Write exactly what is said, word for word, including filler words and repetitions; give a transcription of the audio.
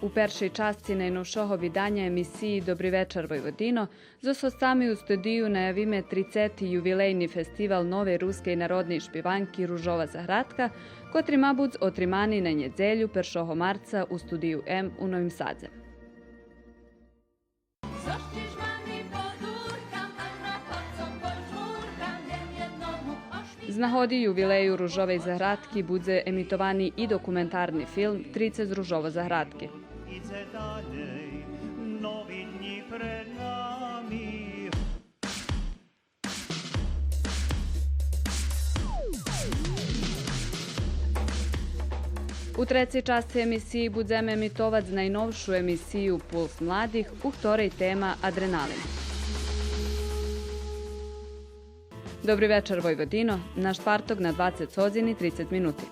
У першей часци найновшого виданя емисиї „Добри вечар, Войводино” зоз госцами у студию наявиме трицети ювилейни фестивал новей рускей народней шпиванки „Ружова заградка”, котри ма буц отримани на нєдзелю, першого марца, у Студию М у Новим Садзе. З нагоди ювилею „Ружовей заградки” будзе емитовани и документарни филм „Трицец з Ружово заградки”. Идзе далєй, нови днї пред нами. У трецей часци емисиї будземе емитовац найновшу емисию „Пулс младих”, у хторей тема адреналин. „Добри вечар, Войводино” на штварток на двацец годзин и трицец минути.